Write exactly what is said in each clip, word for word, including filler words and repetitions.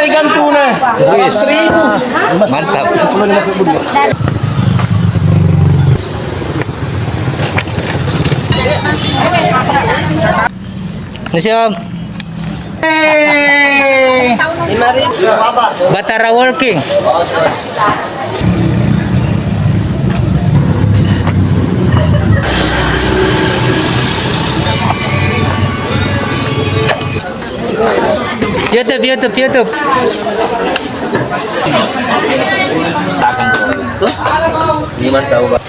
Gantuna. Wis. Seribu. Mantap. Ini siapa? Batara Walking. YouTube, YouTube, YouTube. Ini mah tahu, Pak.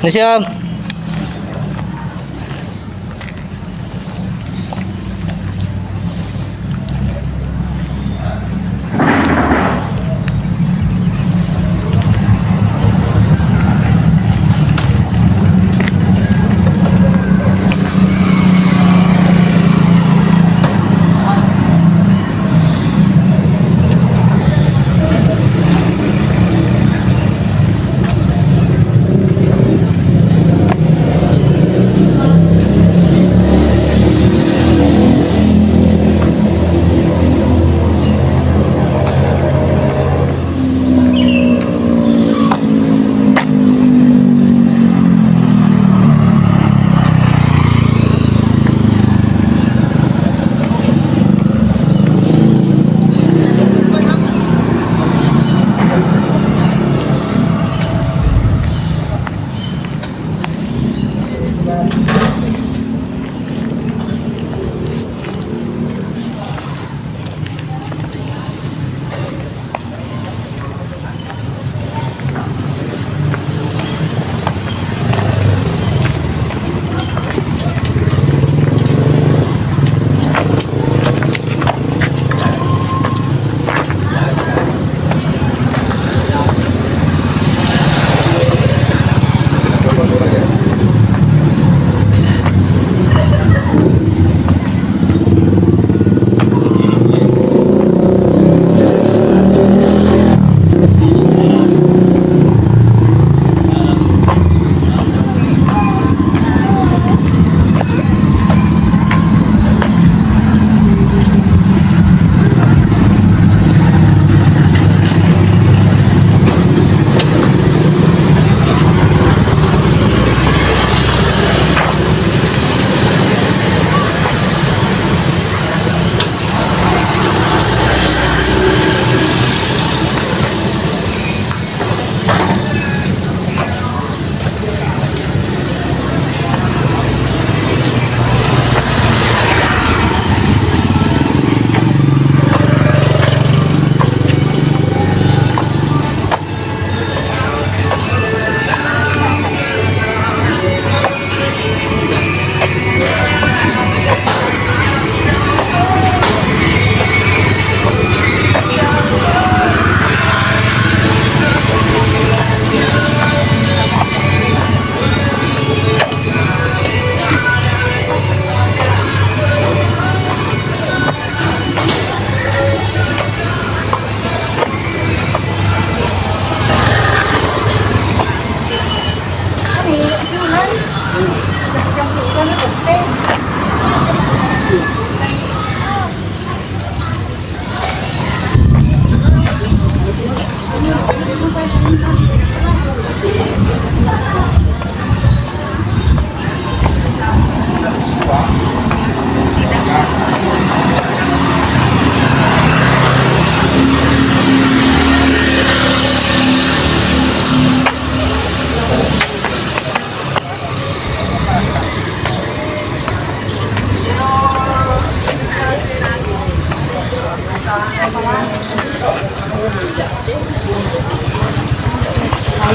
Ini siap.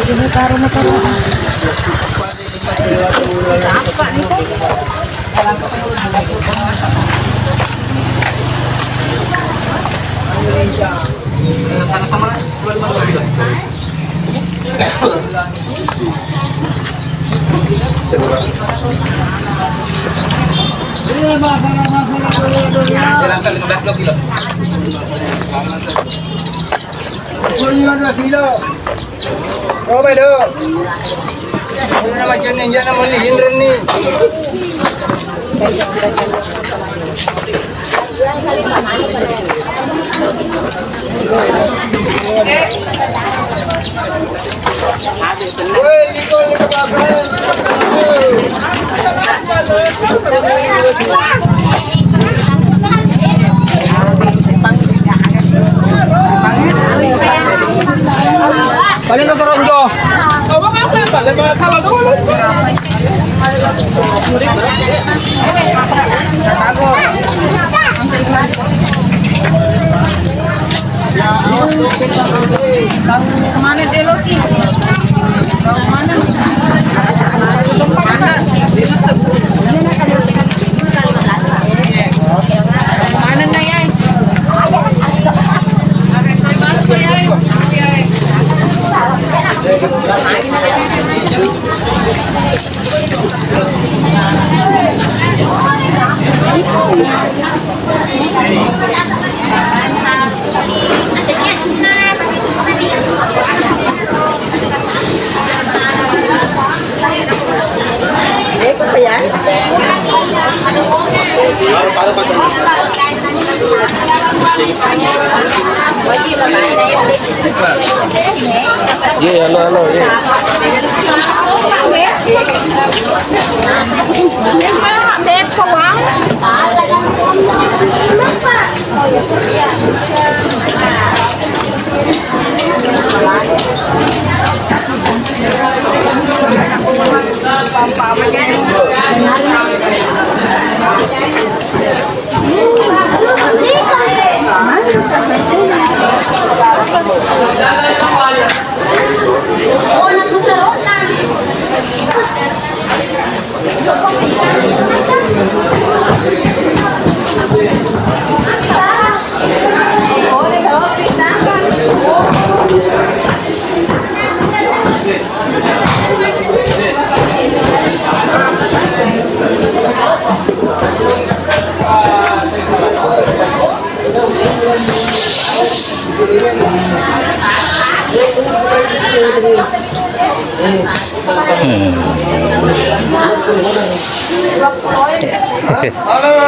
Langsung lima belas kilo. Lima belas kilo. Coba dong. Ini nama jenis, jangan mau dihindarin nih. Paling keronco. Kemana deh, Loki? Kemana? Kemana, Nay, ai? Iya, halo, halo, iya. Hmm.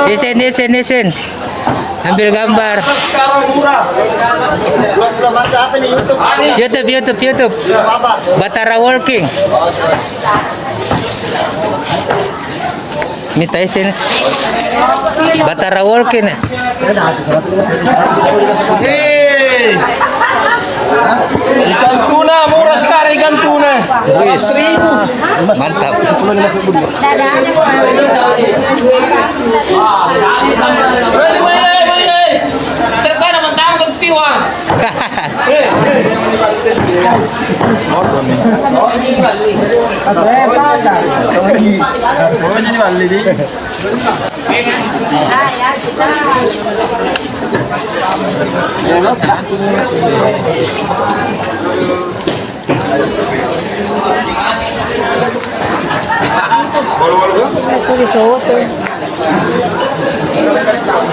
Isin, isin, isin. Ambil gambar. Belum, belum masuk apa nih, YouTube? YouTube, YouTube, YouTube. Apa? Batara Walking. Mita isin. Batara Walking, eh. Hei. Ikan tuna murah sekali, ikan tuna. Wis. Seratus ribu. Mantap. Hei, hei, hei, hei. Terkena mentang piwa.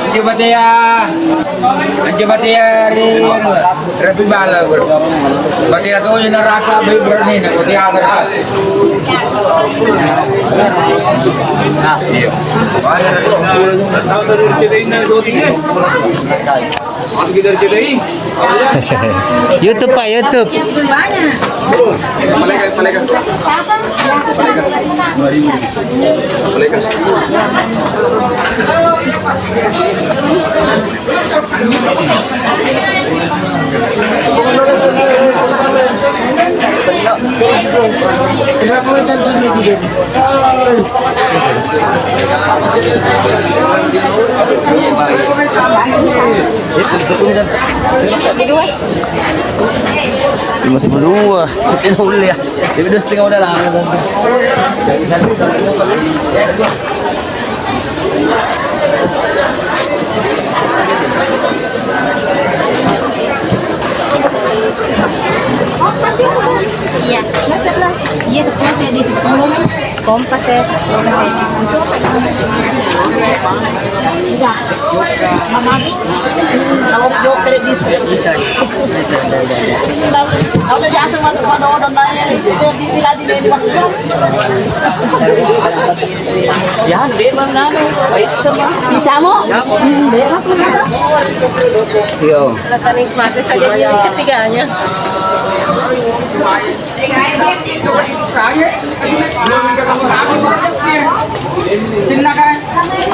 Anjo bataya, anjo bataya ri anu, rapi bala, bro. Bataya toje naraka, beli berani, bataya naraka. Iya. YouTube, Pak, YouTube. Lima sepuluh dua, setengah udah ya. Jadi udah setengah udah lah. Iya. Iya, sebelah. Iya, sebelah saya di sepuluh. Kompas ya. Ya, memang anu, paisa mah. Bisa mo? Hmm, berak. Yo. Kita nikmati saja dia ketiganya.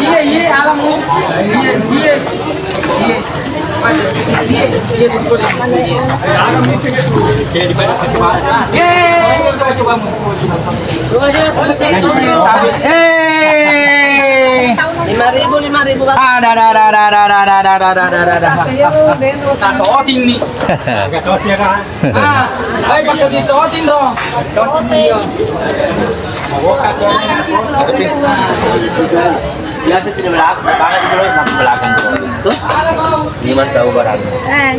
Iya, iya, alam. Iya, iya. Iya. Iya, iya, iya, iya. Yeay. Yeay. Lima ribu, lima ribu, Bang. Ada, ada, ada. Tasoting nih. Ah, baik, pas disoting dong. Biasa tidak belakang, karena di belakang, sampai belakang tuh. Tuh. Lima tahu barang. Eh.